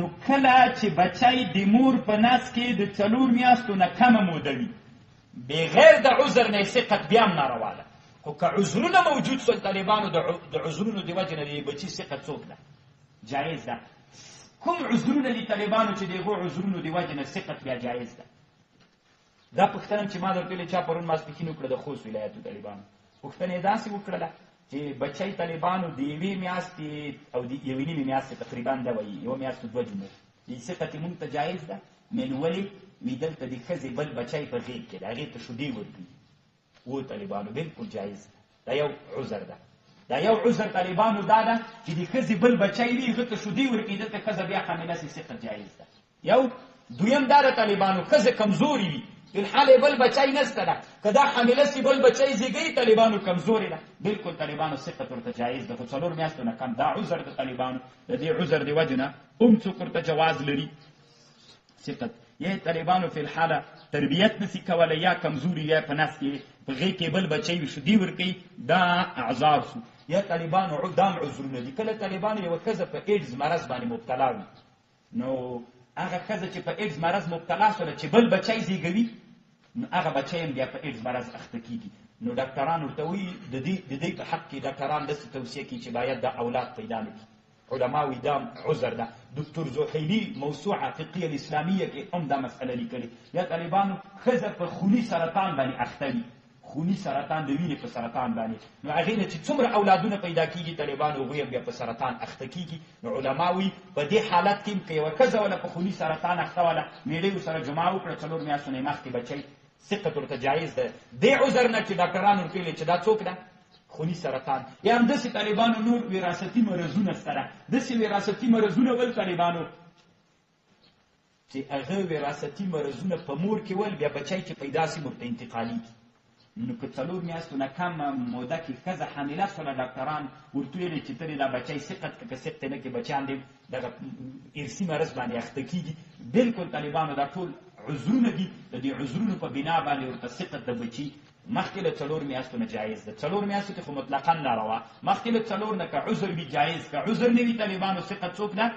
نو کله چې بچی د مور په نس کې د 4 میاشتو نه کمه موده وي، بغیر د عذر نه سقط بیا هم ناروا ده. خو که عذرونه موجود سول طالبانو د عذرونو د وجې نه د بچي سقط څوک ده؟ جایز ده. کوم عذرونه دي طالبانو چې د هغو عذرونو د وجې نه سقط بیا جایز ده؟ دا پوښتنه چې ما درته ویلې، چا پرون ماسپښین وکړه د خوست ولایتو طالبانو، پوښتنه یې داسې وکړله چې بچی طالبانو د یوې میاشتې او د یوې نیمې میاشتې تقریبا ده، وایي یوه میاشت دوه جمعې، د سقط مونږ ته جایز ده. من ولې وي دلته د ښځې بل بچی په غېږ کې ده، هغې ته شودې ورکړي و طالبانو بالکل جایز ده. دا یو عذر ده، دا یو عذر طالبانو دا ده چې د ښځې بل بچی وي، هغه ته شودې ورکړي، دلته ښځه بیا حامله سي، سقط جایز ده. یو دویم دا ده طالبانو ښځه کمزوري وي، فی الحال یې بل بچی نشته ده، که دا حامله سي بل بچی زیږوي، طالبانو کمزورې ده، بالکل طالبانو سقط ورته جایز ده، خو 4 میاشتو نه کم. دا عذر د طالبانو، د دې عذر د وجې نه هم څوک ورته جواز لري سقط. یا طالبانو فی الحال تربیت نسی کولی، یا کمزوري، یا په نس کې په غېږ کې بل بچی وي، شودې ورکوي، دا اعذار سو. یا طالبانو دام عذرونه دي. کله طالبانو یوه ښځه په ایډز مرض باندې مبتلا وي، نو هغه ښځه چې په ایډز مرض مبتلا سوله چې بل بچی زیږوي، نو هغه بچی هم بیا په ایډز مرض اخته کیږي. نو ډاکټران ورته وایي د دې په حق کې ډاکټران داسې توصیه کوي چې باید دا اولاد پیدا نه کړي. علما وایي دا عذر ده. دکتور زحیلي موسوعه فقهیه الاسلامیه کې هم دا مسئله لیکلې. یا طالبانو ښځه په خوني سرطان باندې اخته وي، خوني سرطان د وینې په سرطان باندې، نو هغې نه چې څومره اولادونه پیدا کیږي طالبانو هغوی هم بیا په سرطان اخته کیږي. نو علما وایي په دې حالت کې که یوه ښځه وله په خوني سرطان اخته وله، مېړه یې ورسره جماع وکړه، 4 میاشتو نه یې مخکې بچی، سقط ورته جایز ده. دې عذر نه چې ډاکټرانو ورته ویلي چې دا څوک ده؟ خوني سرطان. یا همداسې طالبانو نور وراثتي مرضونه سره، داسې وراثتي مرضونه ول طالبانو چې هغه وراثتي مرضونه په مور کې ول، بیا بچی چې پیدا سي ورته انتقالیږي. نو که 4 میاشتو نه کمه موده کې ښځه حامله سوله، ډاکټران ورته ویلي چې ته دې دا بچی سقط کړه، که سقط یې نه کړې بچیان دې دغه ارثي مرض باندې اخته کیږي. بالکل طالبانو دا ټول عذرونه دي، د دې عذرونو په بنا باندې ورته سقط د بچي مخکې له 4 میاشتو نه جایز ده. 4 میاشتو کې خو مطلقاً ناروا، مخکې له 4 نه که عذر وي جایز، که عذر نه وي طالبانو سقط څوک ده؟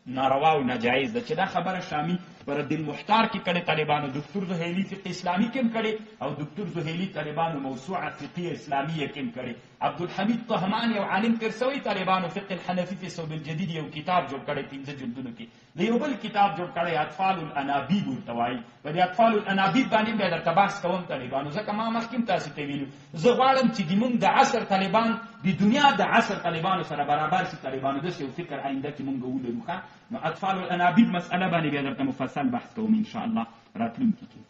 ناروا او ناجایز ده. چې دا خبره شامي پر رد المحتار کې کړې طالبانو، دکتور زهیلي فقه اسلامي کې هم کړې، او دکتور زهیلي طالبانو موسوعه فقهیه اسلامیه کې هم کړې. عبدالحمید طهمان یو عالم تېر سوی طالبانو فقه الحنفي فی ثوب الجدید یو کتاب جوړ کړی 5 جلدونو کې، د یو بل کتاب جوړ کړی اطفال الانابیب ورته وایي. په دې اطفال الانابیب باندې بیا درته بحث کوم طالبانو، ځکه ما مخکې هم تاسې ته ویلو زه غواړم چې د موږ د عصر طالبان د دنیا د عصر طالبانو سره برابر سي طالبانو، داسې یو فکر آینده کې موږ ولرو. ښه، نو اطفال الانابیب مسئله باندې بیا درته مفصل بحث کوم ان شاء الله راتلونکي کې.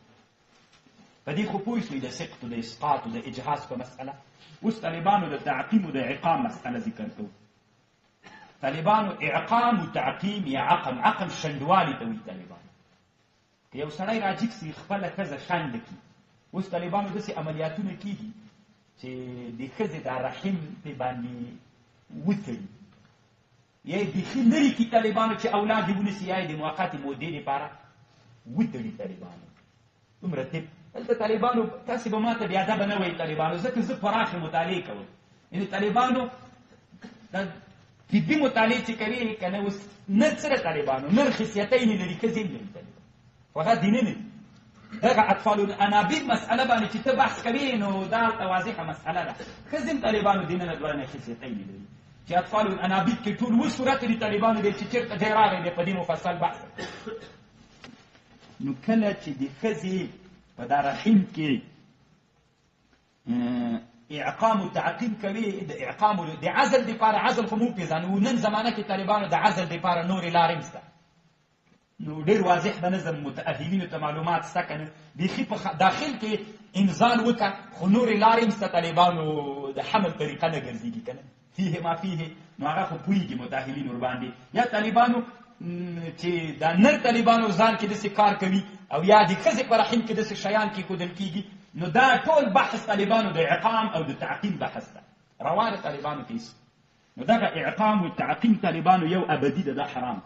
په دې خو پوه شوئ د سقط د اسقاط د اجهاز په مسئله. اوس طالبانو د تعقیم او د عقام مسئله ذکر کوو. طالبانو اعقام و تعقیم یا عقم، عقم شنډوالي ته وایي طالبانو. که یو سړی راجګ سي خپله ښځه شنډه کړي، اوس طالبانو داسې عملیاتونه کیږي چې د ښځې دا رحم پې باندې وتړي، یا یې بیخي لرې کړي طالبانو چې اولاد یې ونیسي، یا یې د موقتې مودې لپاره وتړي طالبانو. دومره طب دلته طالبانو تاسې به ما ته بې ادبه نه وایي طالبانو، ځکه زه پراخې مطالعې کوم. یعنې طالبانو دا طبي مطالعې چې کوي که نه، اوس نر څه ده طالبانو، نر خصیتۍ نه لري، ښځې هم لري طالبان، خو هغه دیني نه دي. دغه اطفال الانابیب مسئله باندې چې ته بحث کوې نو دا هلته واضحه مسئله ده. ښځې هم طالبانو دیننه دوه نه خصیتۍ نه لري چې اطفال الانابیب کې ټول و صورت دي طالبانو دی چې چېرته ځای راغی دی په دې مفصل بحث. نو کله چې د ښځې په دا رحم کې اعقام و تعقیم کوي، د اعقام د عزل دپاره، عزل خو مو پېژنو نن زمانه کې طالبانو د عزل دپاره نورې لارې هم شته، نو ډېر واضح به نه ځم، متأهلینو ته معلومات شته که نه، بیخي په داخل کې انزال وکړه، خو نورې لارې هم شته طالبانو د حمل طریقه نه ګرځېږي که نه، فیه ما فیه، نو هغه خو پوهېږي متأهلین ورباندې. یا طالبانو چې دا نر طالبانو ځان کې داسې کار کوي او یا د ښځې په رحم کې داسې شیان کېښودل کېږي، نو دا ټول بحث طالبانو د عقام او د تعقیم بحث ده، روا د طالبانو کیس. نو دغه اعقام او تعقیم طالبانو یو ابدي ده، دا حرام.